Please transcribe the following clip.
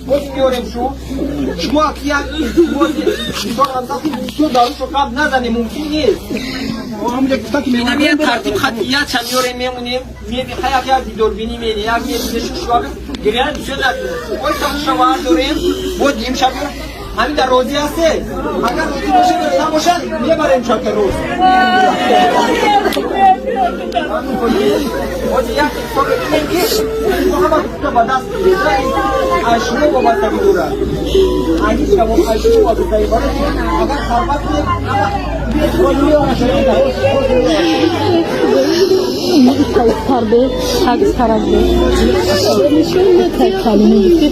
Боз меорем. Шумо як мисол дарушо гап назанем, мумкин нест. Инам тартиб хати якча меорем, мемонем, як як дидорбинӣ мени як мебинеш, гирян бисёр накунем. Ой, шавар дорем, бо дим шаб ҳамин дар розӣ ҳастед? Агар розӣ бошед, набошад, мебарем шаб рӯз. Ҳозир як ҳисоб мекунем, ки шумо ҳама ҳуқуқро ба даст мегиред, аз шумо вобастагӣ дорад, аз ҳеҷ кам, аз шумо вобастагӣ. Барои агар сарбат кунем, ҳама. Тарбе, так тарабе. Так калиме ки.